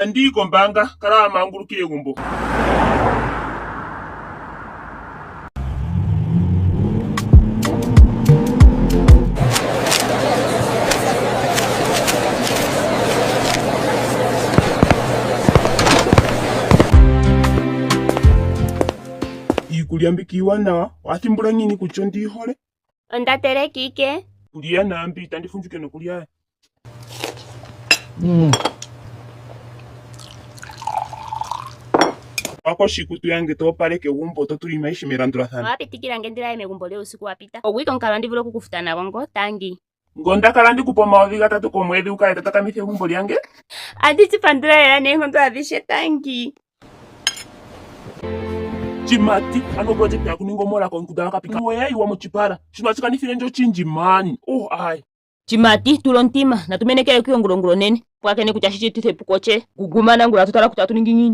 Andi yi kombaanga, kala wa mangulukila egumbo. Iikulya mbika iiwanawa, owa thimbula ngiini kutya ondi yi hole? Onda teleka ike. Kulya naambi, itandi fundjuke nokulya. Wako oshikutu yange to opaleke egumbo to tula iinima ayihe melandulathano. Owa pitikila nge ndi lale megumbo lyoye uusiku wa pita. Ogwo ike omukalo andi vulu oku ku futa nago ngo. Tangi. Ngo nda kala ndi ku pa 3000 komwedhi wu kale to takamitha egumbo lyange. Andi ti pandula lela neenkondo adhishe. Tangi. Chimati, ano project yakuninga omola komukunda wakapika oya yiwa mochipala. Shino ohashi kanithile ndje ochindji man. Oh ai. Chimati, tula omutima. Natu menekele kuyo ongula ongula onene. Pwakene kutya shi tshitithe epuko tye. Guguma nangula atu tala kutya atu ningi ngiini.